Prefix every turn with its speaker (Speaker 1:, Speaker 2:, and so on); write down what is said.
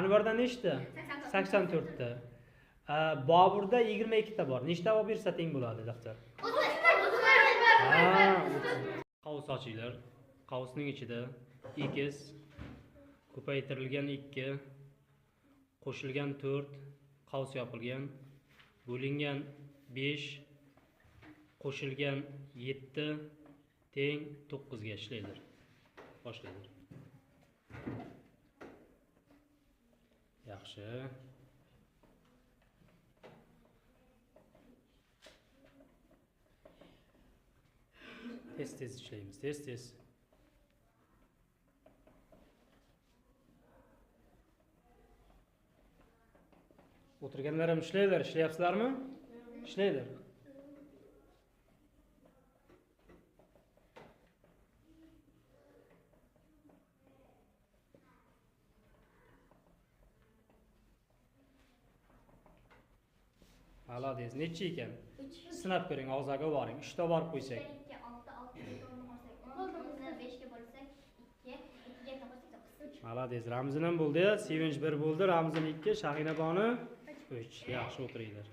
Speaker 1: Anvarda nechta? 84 ta. Boburda 22 ta bor. Nechta olib bersa teng bo'ladi daftar? Ha, qavs ochinglar. Qavsning ichida x ko'paytirilgan 2 qo'shilgan 4 qavs yopilgan bo'lingan 5 qo'shilgan 7 teng 9 ga ishlanglar. Boshlaylik. Yaxshi. Tez-tez ishlaymiz, tez-tez. O'tirganlar ham ishlanglar, ishlayapsizlarmi? Ishlanglar. Молодец. Necha ekan? Sinab ko'ring, og'zaga boring. 3 ta borib qo'ysak.
Speaker 2: 2 6 6 4 ni qo'shsak 10, 9 ni 5 ga bo'lsak 2, 2 ga qo'shsak 9.
Speaker 1: Молодец. Ramzin ham bo'ldi, Sevinch 1 bo'ldi, Ramzin 2, Shahinaboni 3. Yaxshi o'tiringlar.